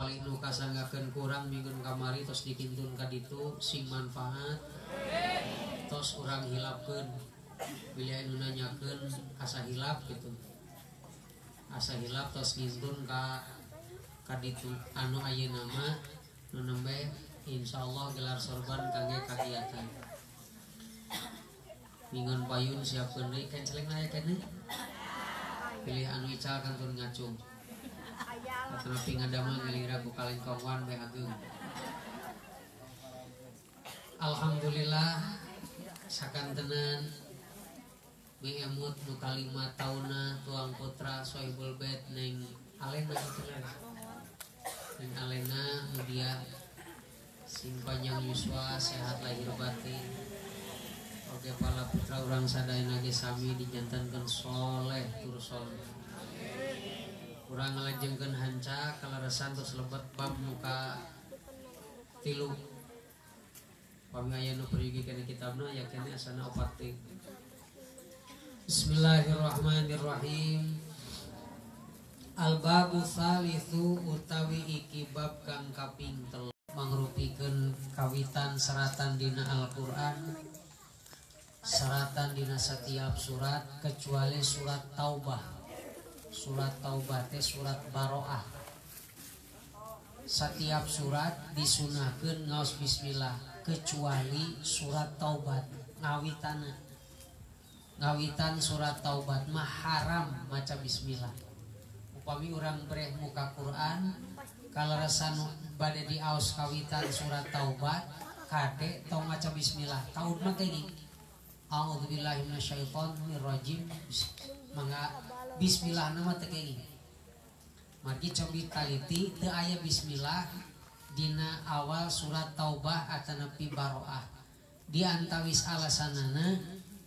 wali nu kasanggakeun kurang minggon kamari tos dikintun ka ditu sing manfaat tos urang hilapkeun bilih anu nanyakeun asa hilap gitu asa hilap tos ngintun ka ditu anu ayeuna mah nu nembe insyaallah gelar sorban kangge kagiatan minggon payun siapkeun deui kenceleng aya keneh pilih anu ical kantun ngacung atanapi ngadamel ngalira ku kalengkongwan bae ageung. Alhamdulillah sakantenan miemut nu kalima tauna tuang putra Sohibul Bait neng Alena itu neng Alena mudia sing panjang yuswa sehat lahir batin. Oke pala putra urang sadayana ge sami dijantankeun soleh tur soleh. Urang ngalajengkeun hanca kaleresan tos lebet bab muka tilu. Pami aya nu perigi kana kitabna aya keneh asana opat teh. Bismillahirrahmanirrahim. Al-babu salisu utawi iki bab kang kaping telu mangrupikeun kawitan seratan dina Al-Qur'an. Seratan dina setiap surat kecuali surat Taubah. Surat Taubah teh surat Baroah. Setiap surat disunahkeun ngaos bismillah kecuali surat Taubat ngawitana. Ngawitan surat Taubat mah haram maca bismillah. Upami urang breh muka Quran kaleresan bade diaos kawitan surat Taubat kade tong maca bismillah. Taun mah kenging. A'udzubillahi minasyaitonirrajim. Mangga bismillah nama teu kenging. Margi cobi taliti teu aya bismillah dina awal surat Taubah atanapi Baroah. Di antawis alasanana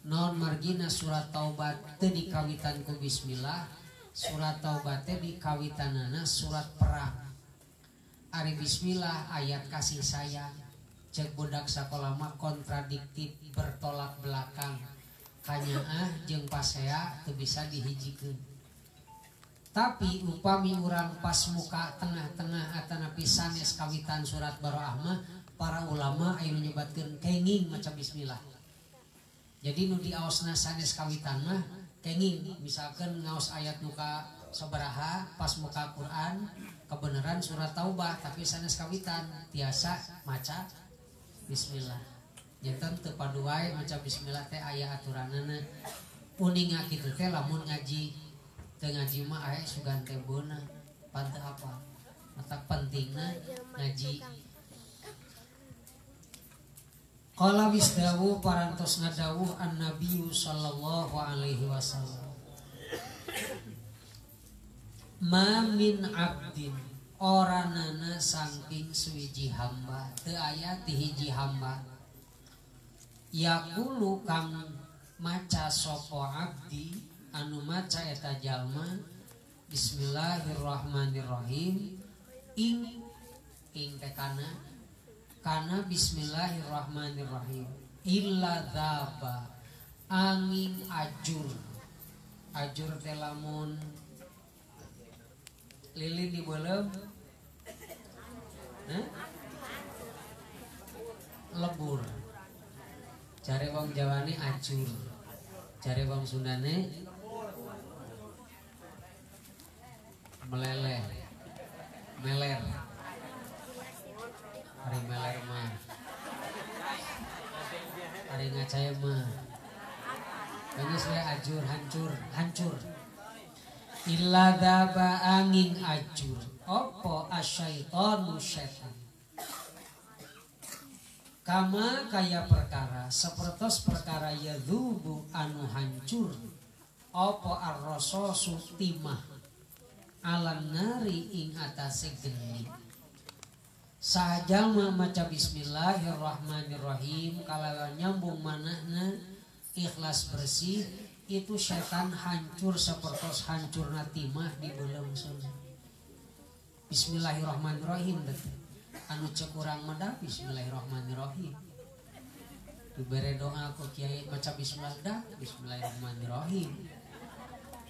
non margina surat Taubat teu dikawitan ku bismillah, surat Taubat teh dikawitanana surat perang. Ari bismillah ayat kasih sayang. Cek budak sakola mah kontradiktif bertolak belakang. Kanyaah jeung pasea teu bisa dihijikeun. Tapi upami urang pas muka tengah-tengah atanapi sanes kawitan surat Baroah mah para ulama aya nu nyebatkeun kenging maca bismillah. Jadi nu diaosna sanes kawitan mah kenging, misalkan ngaos ayat muka sabaraha pas muka Quran kebenaran surat Taubah tapi sanes kawitan tiasa maca bismillah. Janten teu padu wae maca bismillah teh aya aturanana. Uninga kitu teh lamun ngaji teu ngaji mah aya sugan teh beunang pan teu apa. Mata pentingna ngaji. Qala wisdawu parantos ngadawuh an-nabiyyu sallallahu alaihi wasallam. Ma min abdin oranana saking suwiji hamba teu aya ti hiji hamba yaqulu kang maca sapa abdi anu maca eta jalma bismillahirrahmanirrahim ing ing teh kana kana bismillahirrahmanirrahim illa dzaba angin ajur ajur teh lamun lilin dibeuleum lebur. Cari wong Jawane ajur, cari wong Sundane meleleh, meler. Hari meler mah, hari ngacaya mah. Ini saya ajur, hancur, hancur. Illa dzaba angin ajur. Opo asyaitonu setan. Kama kaya perkara sepertos perkara yadzubu anu hancur opo arrososu timah alam nari ing atase geni. Sajalma maca bismillahirrahmanirrahim kalawan nyambung manahna ikhlas bersih itu setan hancur sepertos hancurna timah di beuleum sana. Bismillahirrahmanirrahim teh. Anu cek urang mah bismillahirrahmanirrahim. Dibere doa ku kiai maca bismillah dah bismillahirrahmanirrahim.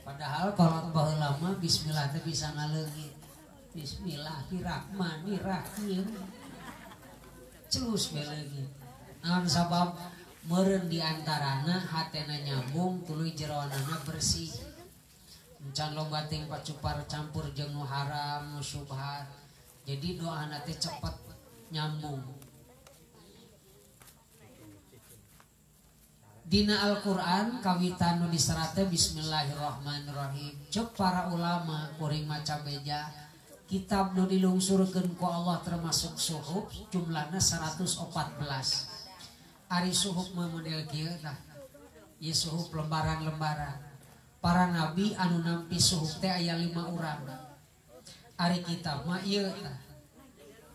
Padahal kalau baheula mah bismillah teh bisa ngaleungit. Bismillahirrahmanirrahim. Celus beleungit. Naon sabab meureun di antarana hatena nyambung tuluy jeroanana bersih. Encan loba ting pacupar campur jeung nu haram, nu syubhat. Jadi doana teh cepet nyambung. Dina Al-Qur'an kawitan nu diserat teh bismillahirrahmanirrahim. Cek para ulama kuring maca beja kitab nu dilungsurkeun ku Allah termasuk suhuf jumlahna 114. Ari suhuf mah model kieu tah. Ieu suhuf lembaran-lembaran. Para nabi anu nampi suhuf teh aya 5 urang. Ari kitab mah ieu tah.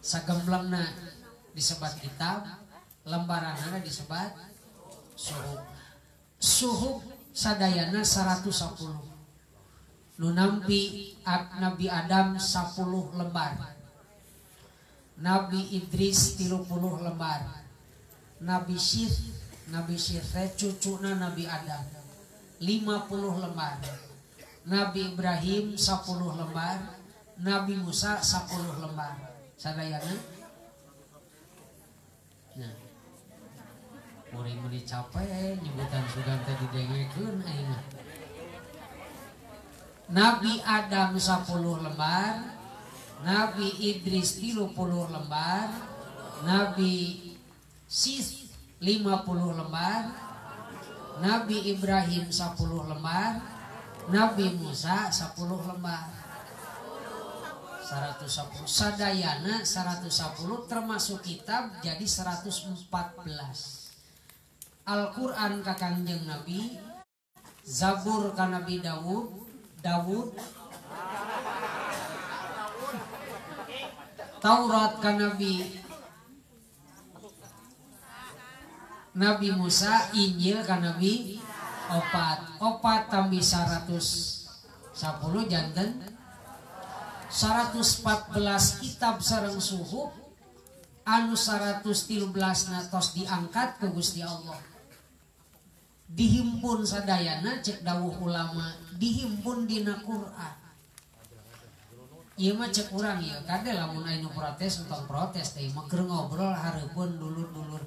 Sagemblengna disebat kitab, lembaranana disebat suhuf. Suhuf sadayana 110. Nu nampi Nabi Adam 10 lembar, Nabi Idris 30 lembar, Nabi Syith, Nabi Syith teh cucuna Nabi Adam 50 lembar, Nabi Ibrahim 10 lembar, Nabi Musa 10 lembar. Sadayana. Nah, muring meuni capek nyebutan sugan teh didengekeun aing mah. Nabi Adam 10 lembar, Nabi Idris 30 lembar, Nabi Syith 50 lembar, Nabi Ibrahim 10 lembar, Nabi Musa 10 lembar. 110 sadayana 110 termasuk kitab jadi 114. Al-Qur'an ka Kangjeng Nabi, Zabur ka Nabi Dawud, Dawud, Taurat ka Nabi Nabi Musa, Injil ka Nabi opat. Opat tambih 110 janten 114 kitab sareng suhuf anu 113 natos diangkat ke Gusti Allah. Dihimpun sadayana cek dawuh ulama, dihimpun dina Quran. Ieu mah cek urang ieu kade lamun aya nu protes entong protes teh mah keur ngobrol hareupeun dulur-dulur.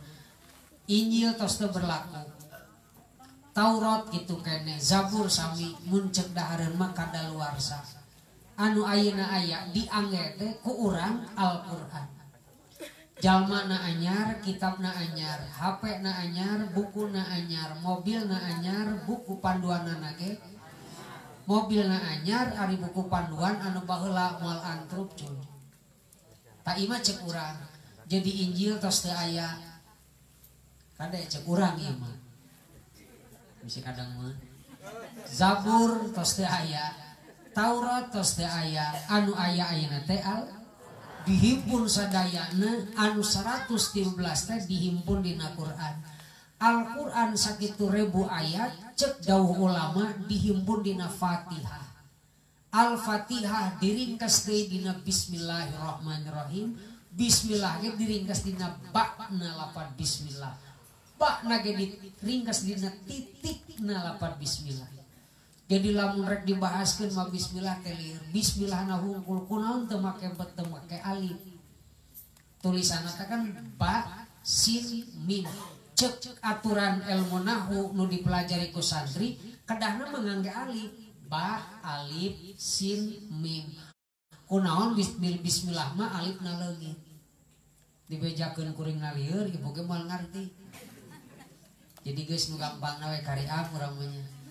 Injil tos teu berlaku. Taurat kitu keneh, Zabur sami mun cek dahareun mah kadaluarsa. Anu ayeuna aya diangge teh ku urang Al-Qur'an. Jalma na anyar, kitab na anyar, HP na anyar, buku na anyar, mobil na anyar, buku panduanana ge. Mobil na anyar, ari buku panduan anu baheula moal antrup cuy. Ta ieu mah cek urang. Jadi Injil tos teu aya. Kade cek urang ieu mah. Bisi kadang mah. Zabur tos teu aya, Taurat tos teu aya, anu aya ayeuna teh al dihimpun sadayana anu 113 teh dihimpun dina Quran. Al-Quran sakitu ribu ayat cek dawuh ulama dihimpun dina Fatihah. Al-Fatihah diringkas deui dina Bismillahirrahmanirrahim. Bismillah ge diringkas dina ba'na lapan bismillah. Ba'na ge diringkas dina titikna lapan bismillah. Jadi lamun rek dibahaskeun mah bismillah teh lieur. Bismillahna hungkul kunaon teu make bet teu make alif. Tulisanna teh kan ba sin mim. Cek aturan ilmu nahwu nu dipelajari ku santri kedahna mangangge alif. Ba alif sin mim. Kunaon bismillah mah alifna leungit. Dibejakeun kuring na lieur ibu ge moal ngarti. Jadi geus nu gampangna we kariam urang mah nya.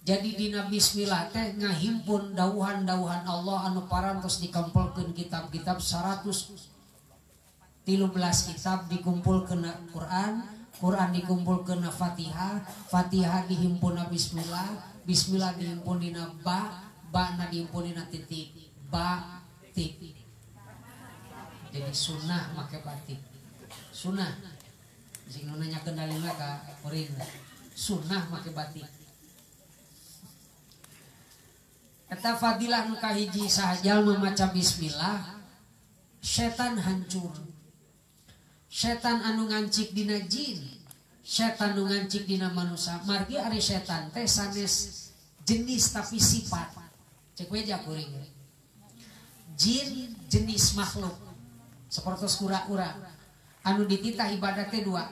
Jadi dina bismillah teh ngahimpun dawuhan-dawuhan Allah anu parantos dikumpulkeun kitab-kitab 113 kitab dikumpulkeun Quran, Quran dikumpulkeun Fatihah, Fatihah dihimpun bismillah, bismillah dihimpun dina ba, ba na dihimpun dina titik, ba tik. Jadi sunnah make batik. Sunnah. Sing nu nanyakeun dalilna ka kuring. Sunnah make batik. Eta fadilah nu kahiji saha jalma maca bismillah setan hancur. Setan anu ngancik dina jin, setan nu ngancik dina manusia. Margi ari setan teh sanes jenis tapi sifat. Cek we ja kuring. Jin jenis makhluk seperti kura-kura anu dititah ibadatnya dua,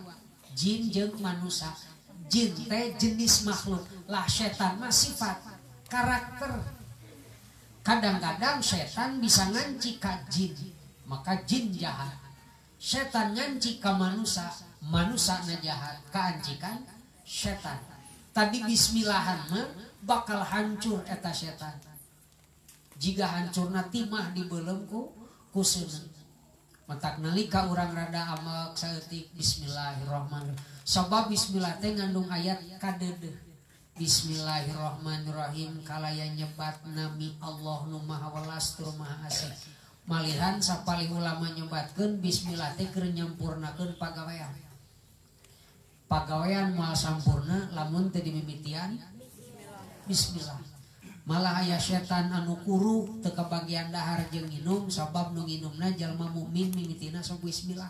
jin jeung manusia. Jin teh jenis makhluk lah, setan mah sifat karakter. Kadang-kadang setan bisa nganci ka jin, maka jin jahat. Setan nganci ka manusia, manusia na jahat kaancikan setan. Tadi bismillahan mah bakal hancur eta setan. Jika hancurna timah dibelem ku kuseuna. Matak nalika urang rada amek saeutik bismillahirrahmanirrahim. Sabab bismillah teh ngandung ayat kadeudeuh. Bismillahirrahmanirrahim kalaya nyebat nami Allah nu maha welas tur maha asih. Malihan sapalih ulama nyebatkeun bismillah teh keur nyampurnakeun pagawean. Pagawean moal sampurna lamun teu dimimitian bismillah. Malah aya setan anu kuru teu kabagian dahar jeung nginum sabab nu nginumna jalma mukmin mimitina sok bismillah.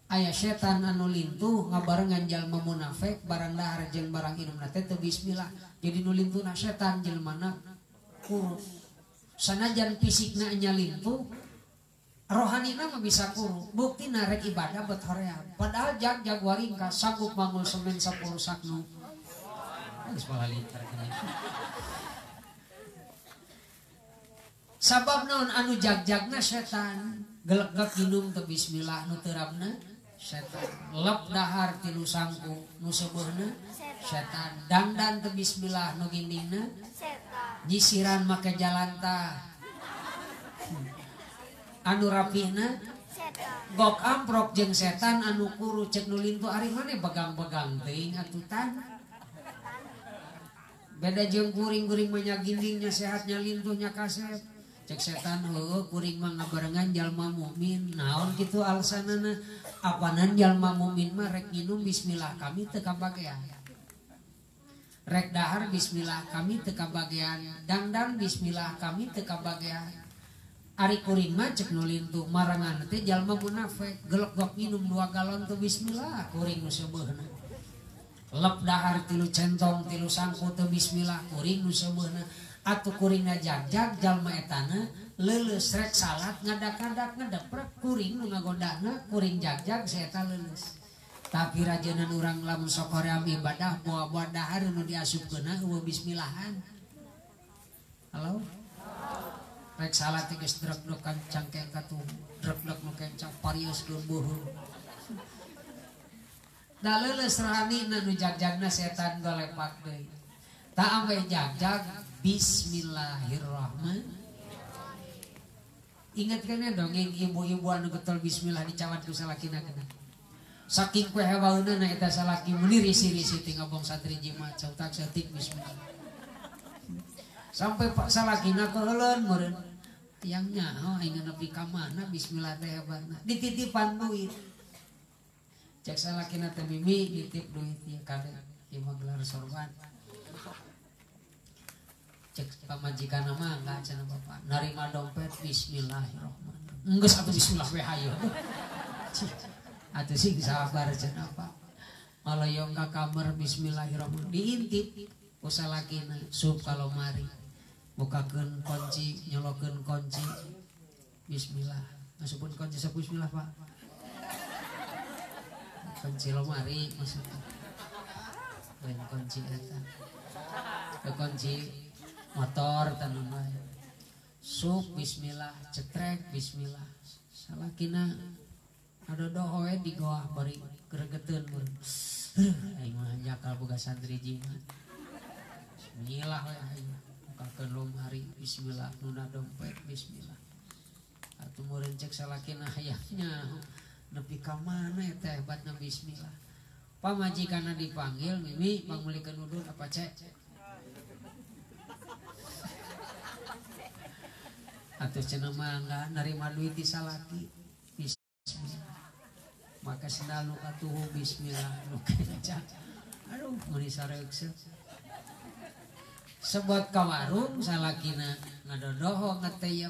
Aya setan anu lintuh ngabarengan jalma munafik barang dahar jeung barang inumna teh teu bismillah. Jadi nu lintuhna setan jelmana kuru. Sanajan fisikna nya lintuh, rohanina mah bisa kuru. Buktina rek ibadah bet hoream. Padahal jag-jag waringka sanggup manggul semen 10 saknu. Geus malaliter kene. Sabab naon anu jag-jagna setan gelegek minum teu bismillah nu terapna setan. Lep dahar tilu sangku nu seubeurna setan. Dangdan teu bismillah nu gindingna setan. Nyisiran make jalantah anu rapihna setan. Gok amprok jeung setan anu kuru cek nu lintu ari mane begang-begang teuing atutan. Beda jeung kuring-kuring mah nya gindingnya sehatnya lintuhnya kasep. Cek setan heueuh kuring mah ngabarengan jalma mukmin. Naon kitu alasanana? Apanan jalma mukmin mah rek nginum bismillah kami teu kabagean. Rek dahar bismillah kami teu kabagean. Dangdang bismillah kami teu kabagean. Ari kuring mah cek nu lintuh marangan teh jalma munafik gelegok nginum 2 galon teu bismillah kuring nu seubeurna. Lep dahar tilu centong tilu sangku teu bismillah kuring nu seubeurna. Atuh kuringna jag-jag jalma etana leuleus rek salat ngadak-ngadak ngedeprek kuring nu ngagodana kuring jag-jag saeta leuleus. Tapi rajeunan urang lamun sok hoream ibadah boa-boa dahar nu diasupkeunna eueuh bismillahan. Halo? Rek salat teh geus drek-drekan cangkeng katuh drek-drek nu kencang parios geun beuheung. Da leuleus rohanina nu jag-jagna setan golepak deui. Ta ameh jag-jag bismillahirrahmanirrahim. Ingat kan ya dongeng ibu-ibu anu getol bismillah dicawat ku salakina kena. Saking kue hewaeuna na eta salaki meuni risi-risi ti ngabong santri jimat cautak saeutik bismillah. Sampai pak salakina keuheuleun meureun. Yang nyaho aing nepi ka mana bismillah teh hebatna. Dititipan duit. Cek salakina teh mimi nitip duit ieu kade ieu mah gelar sorban. Cek pamajikan mah enggak cenah bapak narima dompet bismillahirrahmanirrahim. Enggeus atuh bismillah we hayo. Atuh sing sabar cenah pak. Ngaloyong ka kamar bismillahirrahmanirrahim diintip ku salakina sup ka lomari. Bukakeun kunci, nyolokeun kunci. Bismillah. Masupun kunci sok bismillah pak. Kunci lomari maksudna. Lain kunci eta. Kunci motor tanun wae. Sup bismillah, cetrek bismillah. Salakina adodoh we di goah bari gregeteun meureun. Aing mah jakal boga santri jimat. Bismillah we aing. Bukakeun lomari bismillah, nuna dompet bismillah. Atuh meureun cek salakina hayangnya nepi ka mana eta hebatna bismillah. Pamajikanna dipanggil, mimi pangmeulikeun udud apa cek? Atuh cenah mah enggak nerima duit di salaki bismillah. Maka sendal nu katuhu bismillah nu kenca. Aduh meuni sareukseuk. Sebot ka warung salakina ngadodoho ngeteyep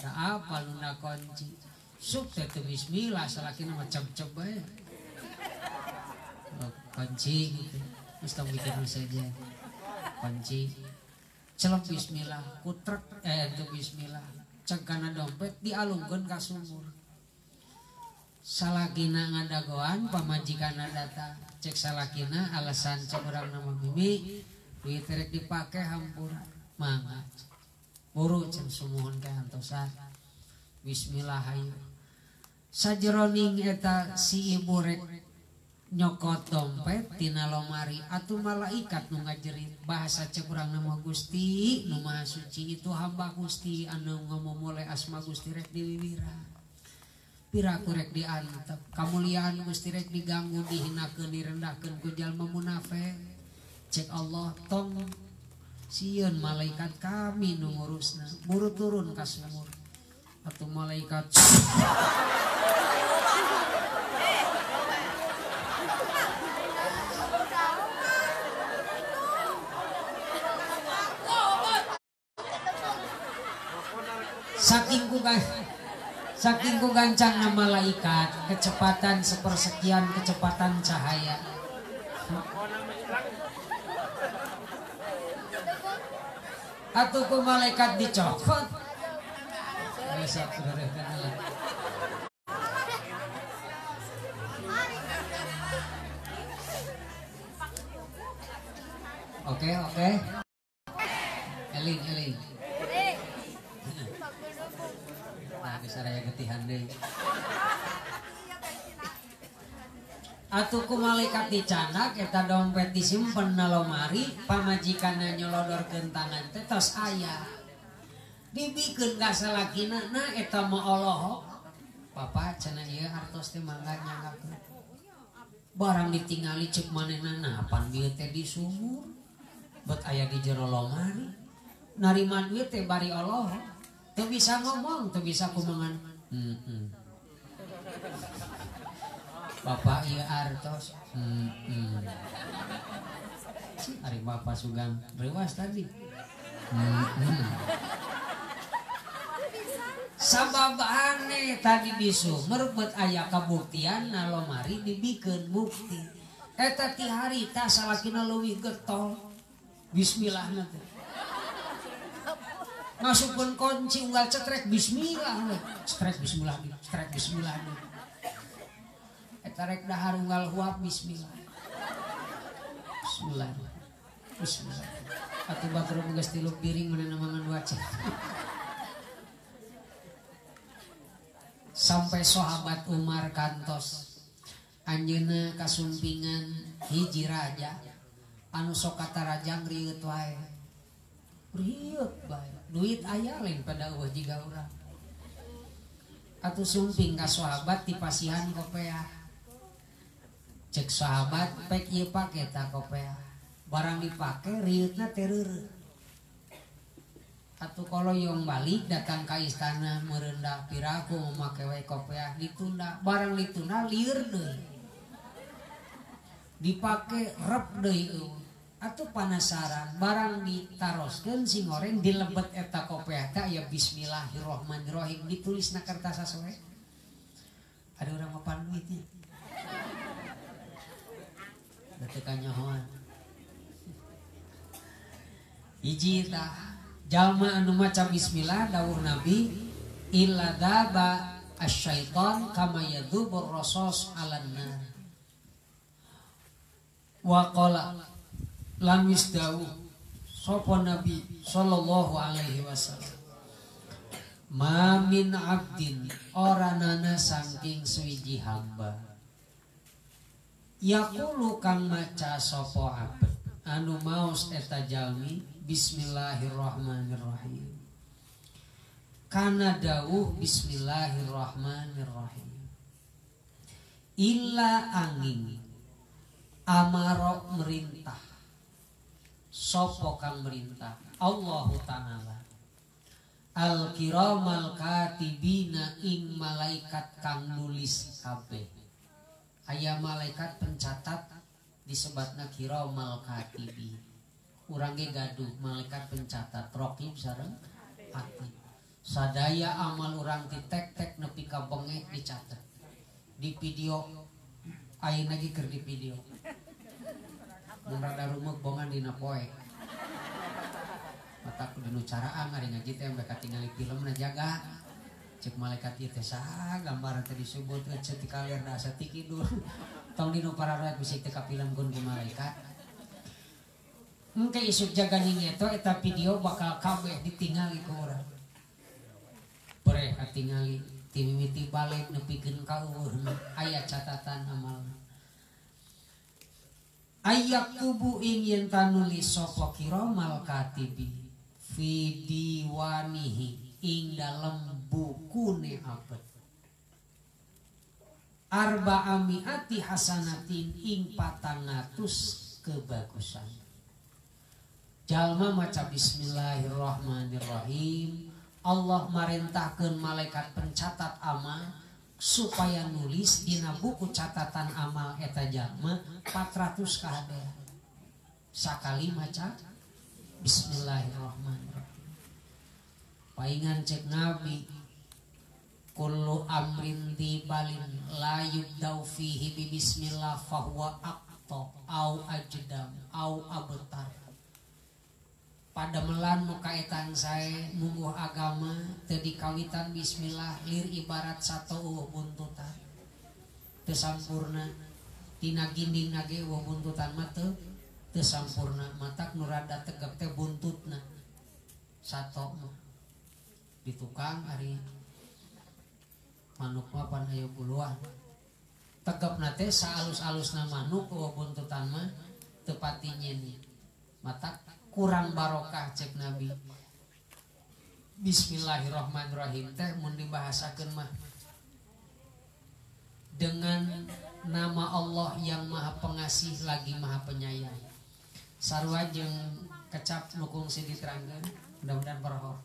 da apa luna kunci. Sup teh teu bismillah salakina mah ceb-ceb bae. Kunci gitu. Geus tong mikir nu saja. Kunci. Celep bismillah, kutrek teu bismillah. Cek kana dompet dialungkeun ka sumur. Salakina ngadagoan pamajikanna datang. Cek salakina alasan cek urang nama mimi duit rek dipake hampura. Mangga. Buru ceng sumuhun ka antosan. Bismillah hayu. Sajeroning eta si ibu rek nyokot dompet tina lomari atuh malaikat nu ngajerit bahasa cek urang nama Gusti nu Maha Suci itu hamba Gusti anu ngomomole asma Gusti rek diwiwira piraku rek diantep kamuliaan Gusti rek diganggu dihinakeun direndahkeun ku jalma munafik. Cek Allah tong sieun malaikat kami nu ngurusna buru turun ka sumur atuh malaikat saking ku gancangna malaikat kecepatan sepersekian kecepatan cahaya. Atuh ku malaikat dicokot. Oke, oke. Eling, eling. Nah, bisa raya getihan deui. Atuh ku malaikat dicanak eta dompet disimpen na lomari, pamajikanna nyolodorkeun tangan teh tos aya. Dibikeun ka salakina na eta mah olohok. Papa cenah ieu artos teh mangga nyanggakeun. Barang ditingali ceuk manehna nah pan dieu teh di sumur. Bet aya di jero lomari. Narima duit teh bari olohok. Teu bisa ngomong, teu bisa kumangan. Bapak ieu artos. Ari bapak sugan rewas tadi. Sabab aneh tadi di sumur bet aya kabuktian na lomari dibikeun bukti. Eta ti harita salakina leuwih getol. Bismillahna teh. Masukkeun kunci unggal cetrek bismillah we. Cetrek bismillah, cetrek bismillah. Eta rek dahar unggal huap bismillah. Bismillah. Bismillah. Atuh batur geus tilu piring meunang mangan dua cek. Sampai sahabat Umar kantos anjeunna kasumpingan hiji raja anu sok katarajang rieut wae. Rieut bae. Duit aya lain pada eueuh jiga urang. Atuh sumping ka sahabat dipasihan kopeah. Cek sahabat pek ieu pake ta kopeah. Barang dipake rieutna teh reureuh. Atuh koloyong balik datang ka istana merendah piraku make we kopeah ditunda. Barang ditunda lieur deui. Dipake rep deui eueuh. Atuh panasaran barang ditaroskeun sing goreng dilebet eta kopeah teh aya bismillahirrahmanirrahim ditulis na kertas sasoe. Ada urang mapan duitnya. Da teu kanyahoan. Hiji tah jalma anu maca bismillah dawuh Nabi illa daba asyaiton kama yadzubur rasos 'alan nar. Wa qala lan wis dawuh sapa Nabi sallallahu alaihi wasallam ma min abdin ora nana saking suwiji hamba yaqulu kang maca sapa abd anu maos eta jalmi bismillahirrahmanirrahim kana dawuh bismillahirrahmanirrahim illa angin amaro merintah sopo kang merintah Allahu ta'ala al kiramal katibina ing malaikat kang nulis kabeh. Aya malaikat pencatat disebatna kiramal katibin. Urang ge gaduh malaikat pencatat raqib sareng atid. Sadaya amal urang ditek-tek nepi ka bengek dicatat. Di video ayeuna ge keur di video. Mun rada rumeuk bongan dina poe. Mata kudu nu caraang ari ngaji teh mereka tingali filmna jaga. Cek malaikat ieu teh saha gambar teh disebut ece ti kaler da asa ti kidul. Tong dinu pararoek bisi teu kapilemkeun ku malaikat. Engke isuk jaga ning eta video bakal kabeh ditingali ku urang. Breh katingali ti mimiti balik nepikeun ka eueuhna aya catatan amalna. Ayak tubuh ing yen tanulis sapa kiramal katibi fi diwanihi ing dalem bukune abet arba'a mi'ati hasanatin ing 400 kebagusan. Jalma maca bismillahirrahmanirrahim, Allah marentahkeun malaikat pencatat amal supaya nulis dina buku catatan amal eta jalma 400 kahadean sakali maca bismillahirrahmanirrahim. Paingan cek Nabi kullu amrin dibalin la yubdau fihi bi bismillah fahuwa aqta au ajdam au abtar. Padamelan nu kaetan sae mungguh agama teu dikawitan bismillah lir ibarat sato eueuh buntutan teu sampurna tina gindingna ge eueuh buntutan mah teu sampurna matak nu rada tegep teh buntutna sato mah di tukang ari manuk mah pan aya buluan tegepna teh saalus-alusna manuk eueuh buntutan mah teu pati nyeuni matak kurang barokah cek Nabi. Bismillahirrahmanirrahim teh mun dibahasakeun mah dengan nama Allah yang Maha Pengasih lagi Maha Penyayang. Sarua jeung kecap nu kungsi diterangkeun, mudah-mudahan barokah.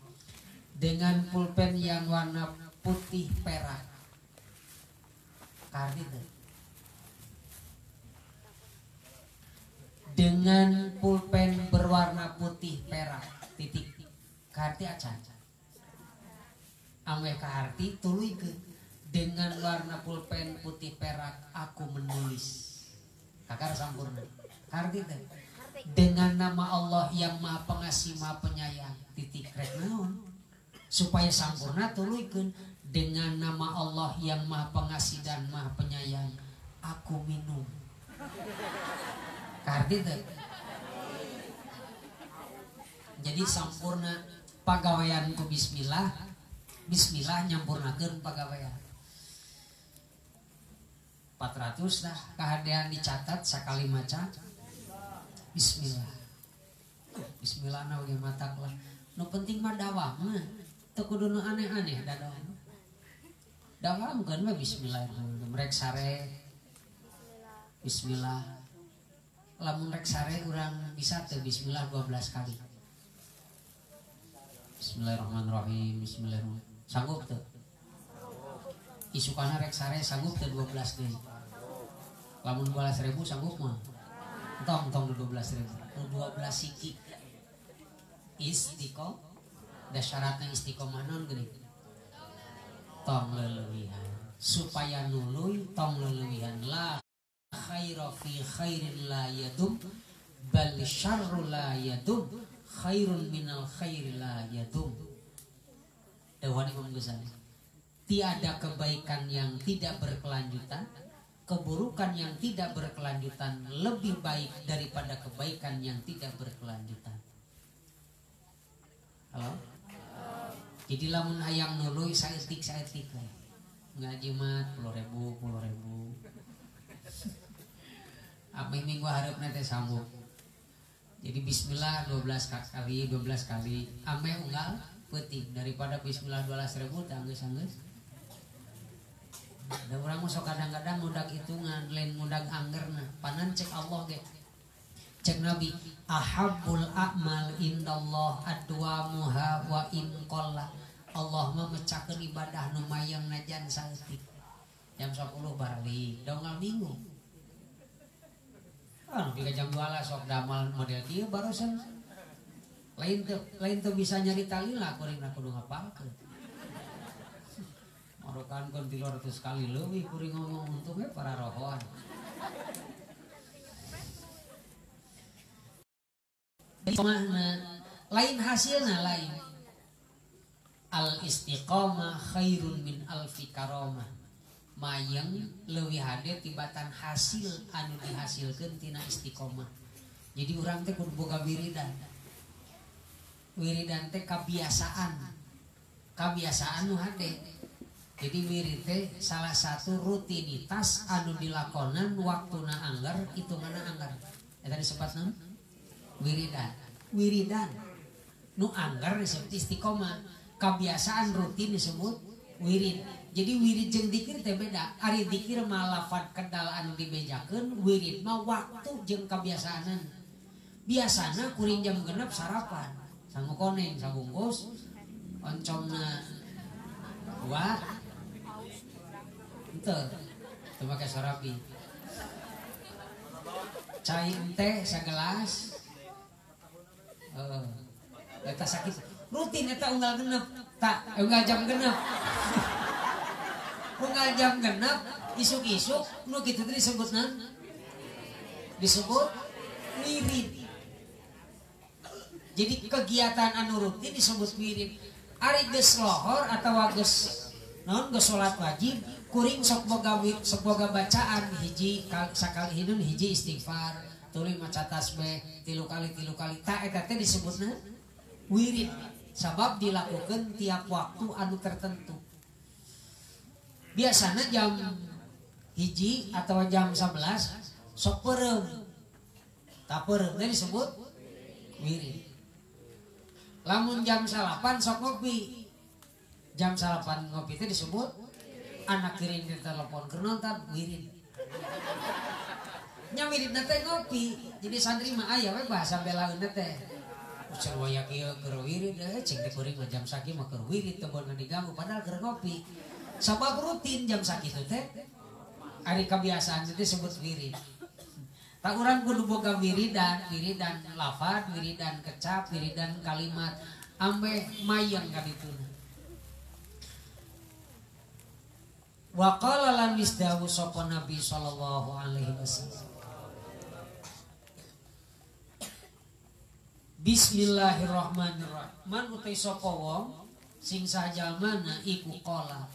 Dengan pulpen yang warna putih perak. Karti teh. Dengan pulpen berwarna putih perak titik kaharti acan ameh kaharti tuluykeun dengan warna pulpen putih perak aku menulis kakar sampurna kaharti teh dengan nama Allah yang Maha Pengasih Maha Penyayang titik rek naon supaya sampurna tuluykeun dengan nama Allah yang Maha Pengasih dan Maha Penyayang aku minum. Karti teh. Jadi sampurna pagawean ku bismillah, bismillah nyampurnakeun pagawean. 400 lah kahadean dicatat sakali maca bismillah. Bismillah na oge matak lah. Nu penting mah dawamna, teu kudu nu aneh-aneh da dawam. Dawamkeun we bismillahirrahmanirrahim. Rek sare bismillah. Lamun rek sare urang bisa teu bismillah 12 kali. Bismillahirrahmanirrahim, bismillahirrahmanirrahim. Sanggup teu? Isukana rek sare sanggup teu 12 deui. Lamun 12.000 sanggup mah. Entong entong 12.000. Nu 12 siki. Istiqomah. Da syaratna istiqomah naon geuning? Tong leulewihan. Supaya nuluy tong leulewihan la khaira fi khairin la yadum bal syarru la yadum khairun minal khairi la yadum. Dawuhan Imam Ghazali, tiada kebaikan yang tidak berkelanjutan, keburukan yang tidak berkelanjutan lebih baik daripada kebaikan yang tidak berkelanjutan. Halo? Jadi lamun hayang nuluy saeutik-saeutik we. Ngaji mah 10.000, 10.000. Ameh minggu hareupna teh sambung. Jadi bismillah 12 kali, 12 kali. Ameh unggal peuting daripada bismillah 12.000 teh anggeus-anggeus. Da urang mah sok kadang-kadang ngudag hitungan, lain ngudag anggerna. Panan cek Allah ge. Cek Nabi, ahabbul a'mal indallah adwamuha wa in qalla. Allah mah mecakeun ibadah nu mayang najan saeutik. Jam 10 baralik, da unggal minggu. Ah, nepi ka jam 2 lah sok damal model kieu barusan. Lain teu bisa nyarita lila kuring kudu ngapalkeun. Marokan kun 300 kali leuwih kuring ngomong untung we para rohoan. Mana Lain hasilna lain. Al istiqomah khairun min alfi karomah. Mayeng leuwih hade tibatan hasil anu dihasilkeun tina istiqomah. Jadi urang teh kudu boga wiridan. Wiridan teh kabiasaan. Kabiasaan nu hade. Jadi wirid teh salah satu rutinitas anu dilakonan waktuna angger hitunganna angger. Eta disebut naon? Wiridan. Wiridan nu angger disebut istiqomah. Kebiasaan rutin disebut wirid. Jadi wirid jeung dikir teh beda. Ari dikir mah lafad kedal anu dibejakeun, wirid mah waktu jeung kebiasaanan. Biasana kuring jam 6 sarapan. Sangu koneng sabungkus, oncomna dua. Henteu. Teu make sarapi. Cai teh sagelas. Heeh. Eta sakit rutin eta unggal genep tak unggal jam genep unggal jam genep isuk-isuk nu kitu teh disebut naon? Disebut wirid. Jadi kegiatan anu rutin disebut wirid. Ari geus lohor atawa geus naon geus salat wajib kuring sok boga bacaan hiji sakali hidun hiji istighfar tuluy maca tasbih tilu kali tak eta teh disebutna wirid sabab dilakukan tiap waktu anu tertentu. Biasanya jam 1 atau jam 11 sok peureum. Tak peureum teh disebut wirid. Lamun jam 8 sok ngopi. Jam 8 ngopi teh disebut anak kirim di telepon keur nonton wirid. Nya wiridna teh ngopi. Jadi santri mah aya we bahasa belaeunna teh. Ucap waya kieu keur wirid cing teh kuring mah jam sakieu mah keur wirid teu beunang diganggu padahal keur ngopi. Sabab rutin jam sakitu teh ari kebiasaan teh disebut wirid. Tak urang kudu boga wiridan, wiridan lafad, wiridan kecap, wiridan kalimat ambe mayang kadituna. Wa qala lan misdawu sapa Nabi sallallahu alaihi wasallam. Bismillahirrahmanirrahim. Man utai sapa wong sing sajalmana iku qala.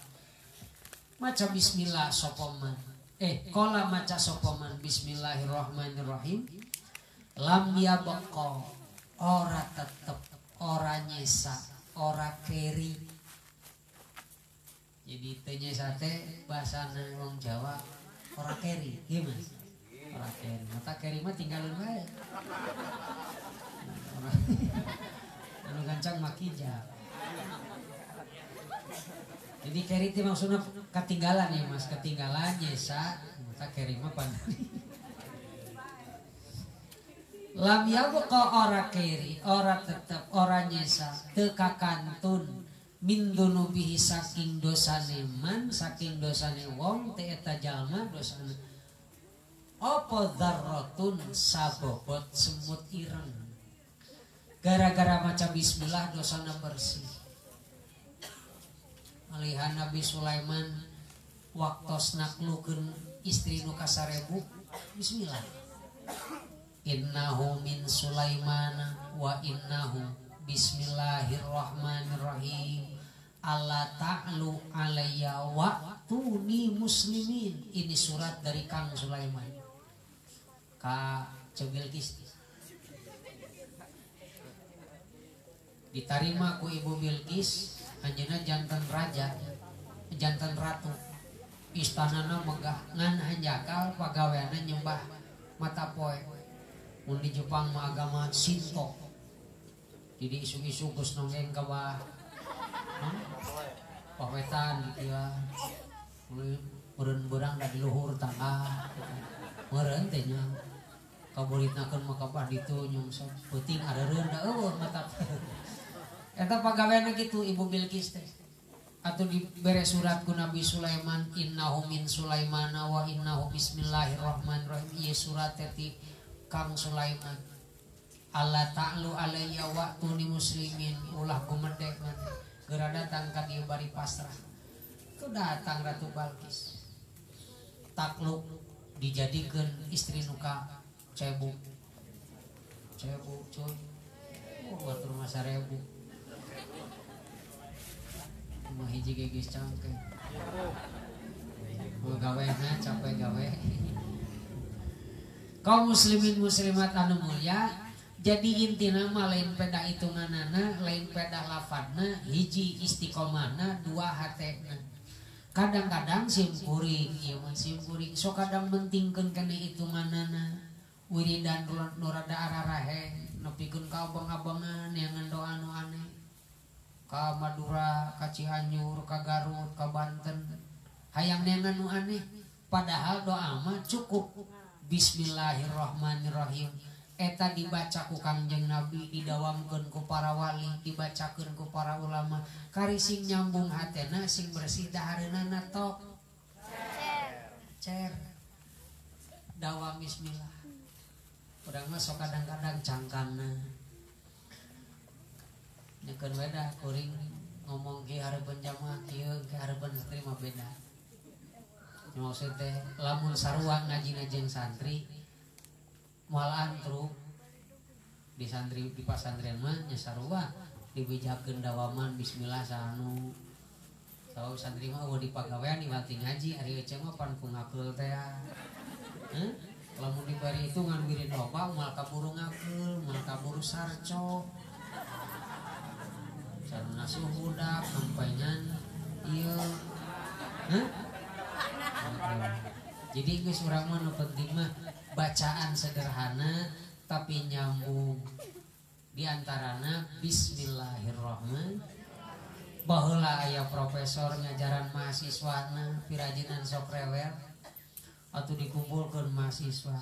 Maca bismillah sapa man. Qala maca sapa man bismillahirrahmanirrahim. Lam yabqa ora tetep, ora nyesa, ora keri. Jadi teu nyesa teh bahasana wong Jawa ora keri, ieu Mas. Ora keri. Mata keri mah tinggalin wae. Anu gancang makija. Jadi keri itu maksudnya ketinggalan ya Mas, ketinggalan nyesa, mata keri mah pan. Lam yabqa ora keri, ora tetep, ora nyesa, teu kakantun min dunubihi saking dosane man, saking dosane wong teh eta jalma dosane. Apa dzarratun sabobot semut ireng. Gara-gara maca bismillah dosana bersih. Malihan Nabi Sulaiman waktos naklukeun istri nu kasarebu bismillah. Innahu min Sulaimana wa innahu bismillahirrahmanirrahim. Allah ta'lu alayya wa tuni muslimin. Ini surat dari Kang Sulaiman ka Bilqis. Ditarima ku Ibu Bilqis, anjeunna jantan raja, jantan ratu. Istanana megah ngan hanjakal pagaweanna nyembah mata poe. Mun di Jepang mah agama Shinto. Jadi isu-isu geus nonggeng ka bah. Pawetan gitu ya. Meureun beurang da di luhur tangga. Meureun teh nya. Kaburitnakeun mah ka bah ditu nyungsep peuting areureun da eueuh mata. Eta pagaweanna kitu Ibu Bilqis teh. Atau dibere surat ku Nabi Sulaiman, innahu min Sulaimana wa innahu bismillahirrahmanirrahim. Ieu surat teh ti Kang Sulaiman. Allah ta'lu alayya wa tuni muslimin, ulah gumedek man. Geura datang ka dieu bari pasrah. Itu datang Ratu Balkis. Takluk dijadikeun istri nu ka cebuk. Cebuk cuy. Batur mah 1000. Mah hiji ge geus cangkeng. Gawena capek gawe. Kaum muslimin muslimat anu mulia, jadi intina mah lain pedah hitunganana, lain pedah lafadna, hiji istiqomahna, dua hatena. Kadang-kadang sim kuring, ieu mah sim kuring, sok kadang mentingkeun kana hitunganana. Wiridan nu rada ararahe, nepikeun ka abang-abangan neangan doa nu aneh. Ka Madura, ka Cianjur, ka Garut, ka Banten. Hayang neangan nu aneh, padahal doa mah cukup Bismillahirrahmanirrahim. Eta dibaca ku Kangjeng Nabi, didawamkeun ku para wali, dibacakeun ku para ulama. Kari sing nyambung hatena, sing bersih dahareunana tok. Cer. Dawam bismillah. Urang mah sok kadang-kadang cangkangna. Nyekeun we dah kuring ngomong ki hareupeun jamaah kieu, ki hareupeun santri mah beda. Maksud teh lamun sarua ngajina jeung santri moal antruk di santri di pasantren mah nya sarua dibejakeun dawaman bismillah sanu. Sabab santri mah eueuh dipagawean iwati ngaji ari ece mah pan ku ngakeul teh. Heuh? Lamun dibari hitungan wirid loba moal kaburu ngakeul, moal kaburu sarco. Saruna ngasuh budak sampai ngan ieu. Heuh? Jadi geus urang mah nu penting mah bacaan sederhana tapi nyambung. Di antarana bismillahirrahmanirrahim. Baheula aya profesor ngajaran mahasiswana pirajinan sok rewel atuh dikumpulkeun mahasiswa.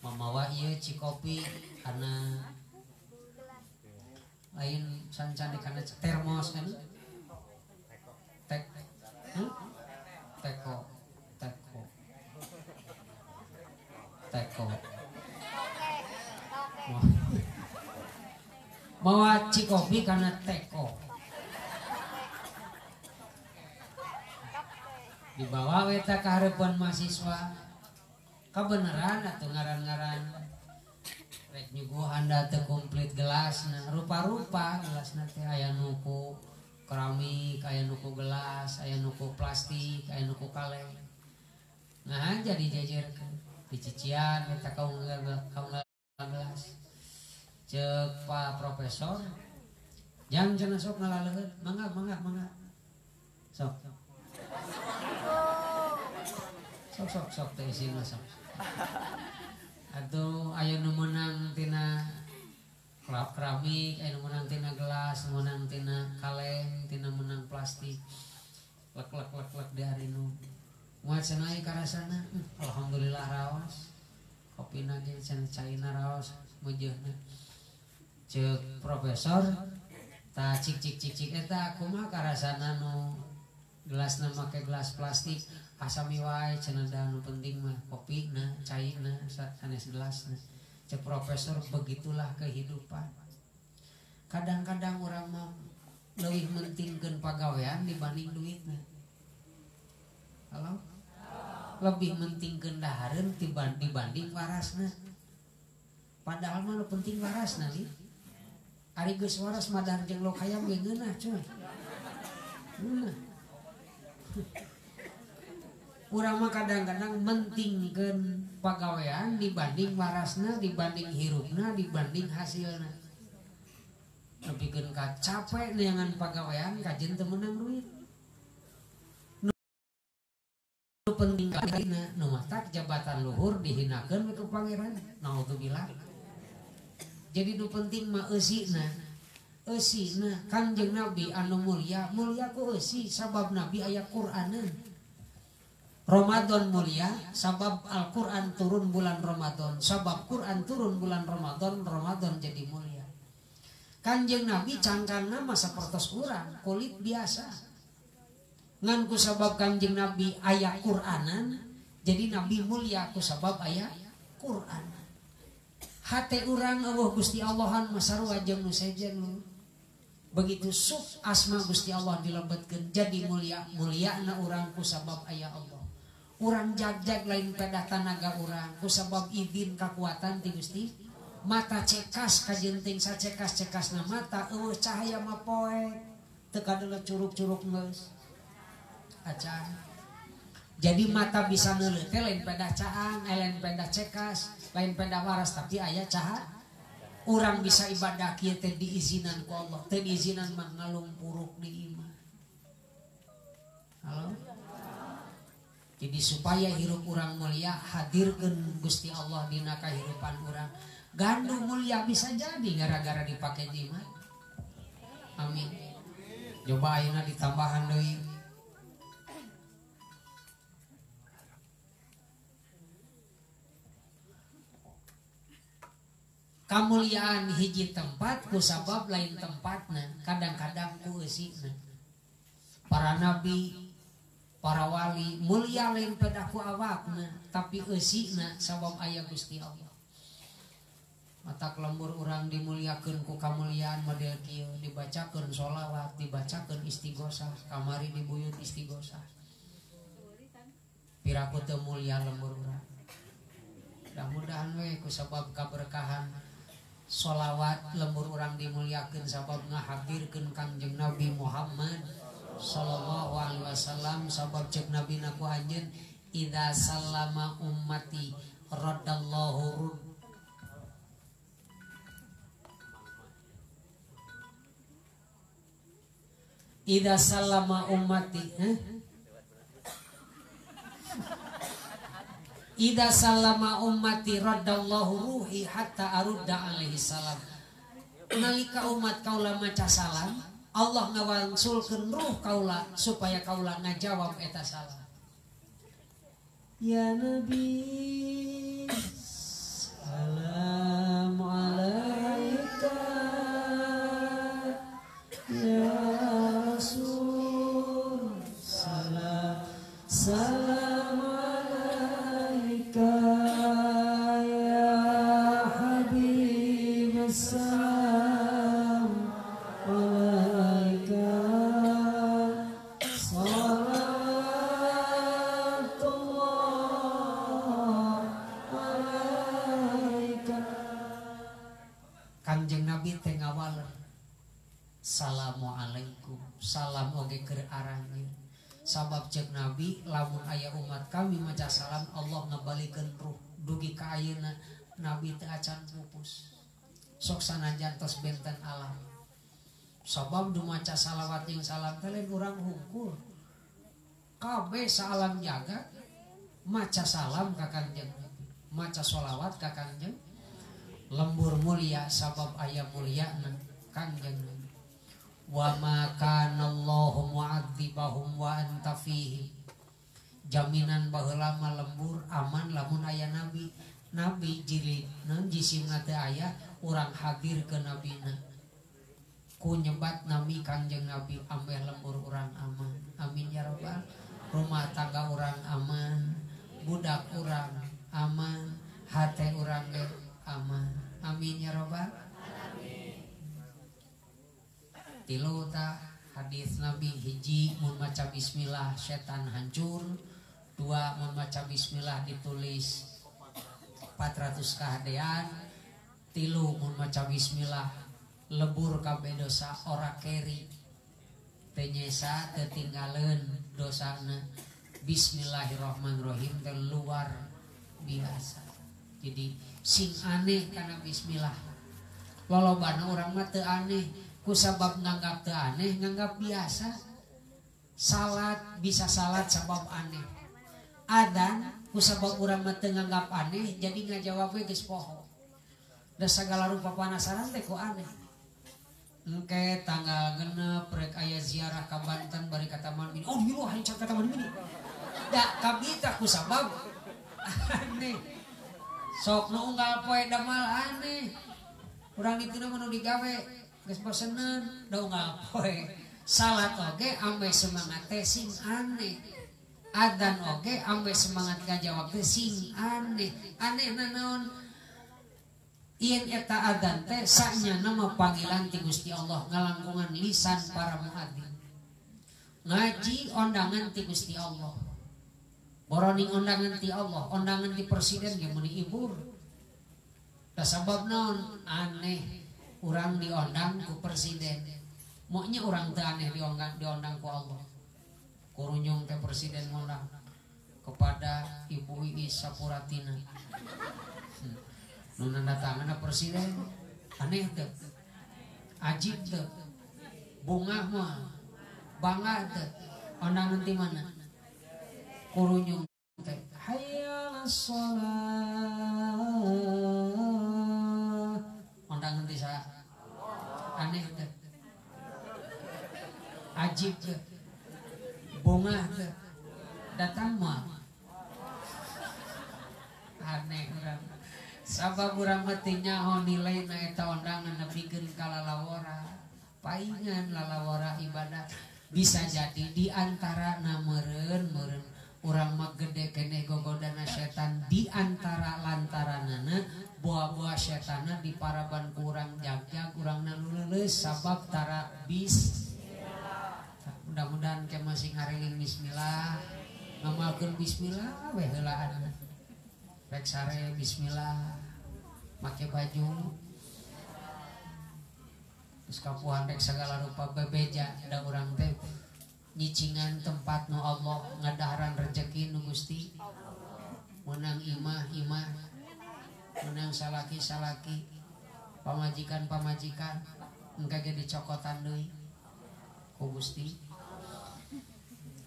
Mamawa ieu cikopi kana lain sancan kana termos kan? Tek. Teko, teko, teko. Mawa cikopi karena teko. Dibawa weta ke hareupeun mahasiswa. Kabeneran atuh ngaran-ngaran. Rek nyuguhan da teu komplit gelasna, rupa-rupa gelasna teh aya nu ku keramik, aya nu ku gelas, aya nu ku plastik, aya nu ku kaleng. Nah, jadi jajarkeun dicician eta kaunggal gelas. Ceuk Pak Profesor, jang cenah sok ngalaleuheun, mangga mangga mangga. Sok. Sok sok sok teh isina sok. Atuh aya nu meunang tina keramik, aya nu meunang tina gelas, meunang tina kaleng, tina meunang plastik. Lek lek lek lek di harinu. Muat cenah karasana, alhamdulillah raos. Kopina ge cenah caina raos meujeuhna. Ceuk profesor ta cik cik cik cik eta kumaha karasana nu gelasna make gelas plastik asami wae cenah da nu penting mah kopina, caina, sanes gelasna. Cek profesor begitulah kehidupan. Kadang-kadang orang mah leuwih mentingkeun pagawean dibanding duitna. Halo? Lebih mentingkeun dahareun dibanding warasna. Padahal mah nu penting warasna li. Ari geus waras mah dahar jeung lok hayam ge ngeunah cuy. Ngeunah. Urang mah kadang-kadang mentingkeun pagawean dibanding warasna, dibanding hirupna, dibanding hasilna. Nepikeun ka capek neangan pagawean kajeun teu meunang duit. Nu penting kana nu matak jabatan luhur dihinakeun ku pangeran. Naudzubillah. Jadi nu penting mah eusina. Eusina Kangjeng Nabi anu mulia, mulia ku eusi sabab Nabi aya Qur'aneun. Ramadan mulia sabab Al-Quran turun bulan Ramadan. Sabab Quran turun bulan Ramadan, Ramadan jadi mulia. Kanjeng Nabi cangkangna mah sapertos urang, kulit biasa. Ngan ku sabab Kanjeng Nabi aya Quranan, jadi Nabi mulia ku sabab aya Quran. Hate urang eueuh Gusti Allahan mah sarua jeung nu sejen. Begitu sub asma Gusti Allah dilebetkeun jadi mulia, muliana urang ku sabab aya Allah. Urang jag-jag lain pedah tanaga urang ku sabab izin kakuatan ti Gusti Mata cekas kajenting sacekas-cekasna mata eueuh cahaya mah poek teu kadeuleu curug-curug geus acan. Jadi mata bisa neuleuh teh lain pedah caang, lain pedah cekas, lain pedah waras tapi aya cahaya. Urang bisa ibadah kieu teh diizinan ku Allah, teu diizinan mah ngalumpuruk di imah. Halo? Jadi supaya hirup urang mulia, hadirkeun Gusti Allah dina kahirupan urang. Gandu mulia bisa jadi gara-gara dipake jimat. Amin. Coba ayeuna ditambahan deui. Kamuliaan hiji tempat ku sabab lain tempatna, kadang-kadang ku eusina. Para nabi, para wali mulia lain pedaku awakna, tapi eusina sabab aya Gusti Allah. Matak lembur urang dimuliakeun ku kamuliaan model kieu, dibacakeun sholawat, dibacakeun istighosah, kamari dibuyut istighosah. Piraku teu mulia lembur urang. Mudah-mudahan we ku sabab kaberkahan sholawat lembur urang dimuliakeun sabab ngahadirkeun Kangjeng Nabi Muhammad sallallahu alaihi wasallam sabab cek Nabi na ku anjeun idza sallama ummati raddallahu rud idza sallama ummati idza sallama ummati raddallahu ruhi hatta arudda alaihi salam. Nalika umat kaula maca salam, Allah ngawangsulkeun ruh kaula supaya kaula ngajawab eta salam. Ya Nabi salam alaika ya Rasul salam salam alaika ya Habib salam alaika salatullah alaika. Kangjeng Nabi teh ngawaler assalamualaikum, salam oge keur aranjeun. Sabab cek Nabi lamun aya umat kami maca salam Allah ngabalikeun ruh dugi ka ayeuna Nabi teu acan pupus. Sok sanajan tos benten alam. Sabab du maca salawat jeung salam teh lain urang hungkul. Kabeh saalam jagat maca salam ka Kangjeng Nabi, maca sholawat ka Kangjeng. Lembur mulia sabab aya mulyana Kangjeng Nabi. Wa ma kana Allahu mu'adzibahum wa anta fihim. Jaminan baheula mah lembur aman lamun aya nabi. Nabi jilid naon jisimna teu aya urang hadir ke nabina. Ku nyebat nami Kangjeng Nabi ambeh lembur urang aman. Amin ya rabbal. Rumah tangga urang aman, budak urang aman, hate urang ge aman. Amin ya rabbal. Tilu ta hadis Nabi hiji mun maca bismillah setan hancur, dua mun maca bismillah ditulis 400 kahadean, tilu mun maca bismillah lebur kabeh dosa ora keri teu nyesa teu tinggaleun dosana. Bismillahirrahmanirrahim teh luar biasa. Jadi sing aneh kana bismillah. Lolobana urang mah teu aneh ku sabab nganggap teu aneh, nganggap biasa. Salat bisa salat sabab aneh. Adzan ku sabab urang mah teu nganggap aneh, jadi ngajawab we geus poho. Da sagala rupa panasaran teh ku aneh. Engke tanggal genep rek aya ziarah ka Banten bari ka Taman Mini. Oh, milu hayang ka Taman Mini. Da kabita ku sabab aneh. Sok nu unggal poe damal aneh. Urang dituna mah nu digawe geus bosenan da unggal poe. Salat oge ambe semangat teh sing aneh. Adzan oge ambe semangat ngajawab teh sing aneh. Aneh naon? Ieun eta adzan teh sanyana mah panggilan ti Gusti Allah ngalangkungan lisan para muadzin. Ngaji ondangan ti Gusti Allah. Boroning ondangan ti Allah, ondangan ti presiden ge meuni ibur. Da sabab naon aneh urang diondang ku presiden. Maunya urang teu aneh diondang ku Allah. Kurunyung teh presiden ngondang kepada Ibu Iis Sapuratina. Nu nandatanganna presiden aneh teu. Ajib teu. Bungah mah bangga teu. Ondangan ti mana? Kurunyung teh hayya 'alas shalah. Ondangan ti saha? Aneh teu. Ajib teu. Bungah teu. Datang mah aneh urang. Sabab urang mah teu nyaho nilaina eta ondangan nepikeun ka lalawora. Paingan lalawora ibadah. Bisa jadi di antara meureun urang mah gede keneh gogodana setan di antara lantaranana buah-buah setanna di paraban ku urang jag-jag urangna nu leuleus sabab tara bis. Mudah-mudahan ke masing ngariling bismillah, ngamalkeun bismillah we heulaan. Rek sare bismillah, make baju terus kapuhan rek segala rupa bebeja da urang teh nyicingan tempat nu Allah ngadaharan rejeki nu Gusti. Menang imah imah, menang salaki salaki, pamajikan pamajikan, engke ge dicokotan deui ku Gusti.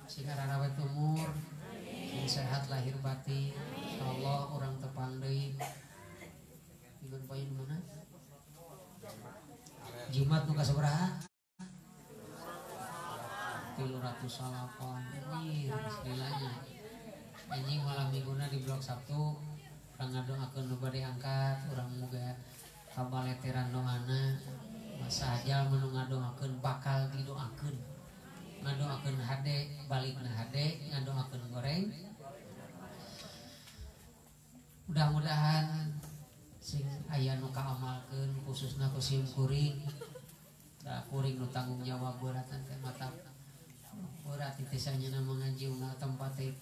Sing arawet umur, sing sehat lahir batin, insyaallah urang tepang deui. Minggu poin mana? Jumat nu kasabaraha? 308. Anjir, nilainya. Anjing malam mingguna di blok Sabtu, urang ngadoakeun nu bade angkat, urang muga kabaleteran doana, masa ajal menu ngadoakeun bakal didoakeun. Ngadoakeun hade, balikna hade, ngadoakeun goreng. Mudah-mudahan sing aya nu kaamalkeun khususna ku sim kuring. Da kuring nu tanggung jawab beuratan teh mata berat itu sanyana mengaji unggal tempat teh.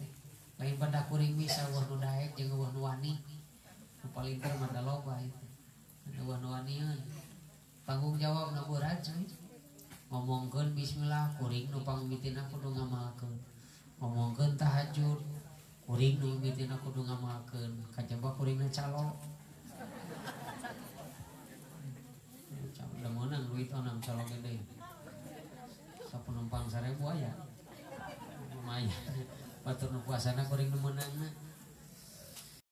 Lain pada kuring bisa wah nu daek jeung wah nu wani. Nu paling teu mah da loba itu. Wah nu wanieun. Tanggung jawabna berat cuy. Ngomongkeun bismillah kuring nu pangmitina kudu ngamalkeun. Ngomongkeun tahajud kuring nu mimitina kudu ngamalkeun. Kajaba kuringna calo. Udah meunang duit onam calo gede. Sapenumpang 1000 aya. Lumayan. Batur nu puasana kuring nu meunangna.